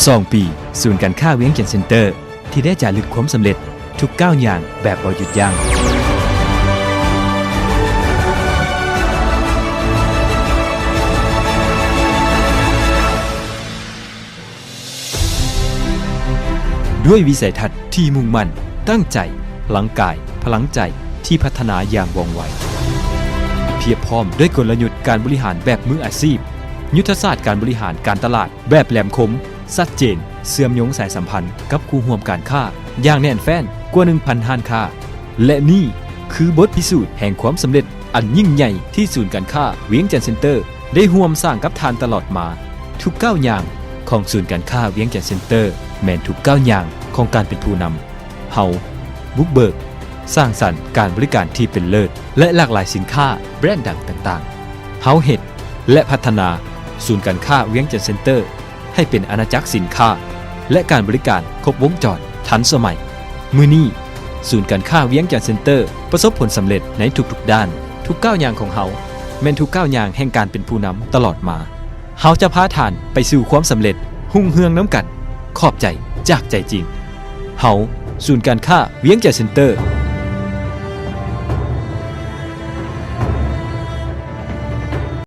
ສອງປີ ສູນການຄ້າວຽງຈັນເຊັນເຕີ ທີ່ໄດ້ຈາລຶກຄວາມສຳເລັດທຸກກ້າວຍ່າງແບບບໍ່ຢຸດຢັ້ງ. ດ້ວຍວິໄສທັດທີ່ມຸ່ງໝັ້ນ, ຕັ້ງໃຈ, ພະລັງກາຍ, ພະລັງໃຈທີ່ພັດທະນາຢ່າງວ່ອງໄວ, ພຽບພ້ອມດ້ວຍກົນລະຍຸດການບໍລິຫານແບບມືອາຊີບ, ຍຸດທະສາດການບໍລິຫານການຕະຫຼາດແບບແຫຼມຄົມ, ຊັດເຈນ, ເຊື່ອມໂຍງສາຍສຳພັນກັບຄູ່ຮ່ວມການຄ້າຢ່າງແໜ້ນແຟ້ນກວ່າໜຶ່ງພັນຮ້ານຄ້າ. ແລະ ນີ້ຄືບົດພິສູດແຫ່ງຄວາມສຳເລັດອັນຍິ່ງໃຫຍ່ທີ່ສູນການຄ້າວຽງຈັນເຊັນເຕີ ໄດ້ຮ່ວມສ້າງກັບທ່ານຕະຫຼອດມາ. ທຸກກ້າວຍ່າງຂອງສູນການຄ້າວຽງຈັນເຊັນເຕີ ແມ່ນທຸກກ້າວຍ່າງຂອງການເປັນຜູ້ນຳ. ເຮົາບຸກເບີກ, ສ້າງສັນການບໍລິການທີ່ເປັນເລີດ ແລະ ຫຼາກຫຼາຍສິນຄ້າແບຣນດັງຕ່າງໆ. ເຮົາເຮັດ ແລະ ພັດທະນາສູນການຄ້າວຽງຈັນເຊັນເຕີ ໃຫ້ເປັນອານາຈັກສິນຄ້າ ແລະ ການບໍລິການຄົບວົງຈອນທັນສະໄໝ. ມື້ນີ້, ສູນການຄ້າວຽງຈັນເຊັນເຕີ ປະສົບຜົນສຳເລັດໃນທຸກໆດ້ານ. ທຸກກ້າວຍ່າງຂອງເຮົາ ແມ່ນທຸກກ້າວຍ່າງແຫ່ງການເປັນຜູ້ນຳຕະຫຼອດມາ. ເຮົາຈະພາທ່ານໄປສູ່ຄວາມສຳເລັດ, ຮຸ່ງເຮືອງນຳກັນ. ຂອບໃຈຈາກໃຈຈິງ. ເຮົາ, ສູນການຄ້າວຽງຈັນເຊັນເຕີ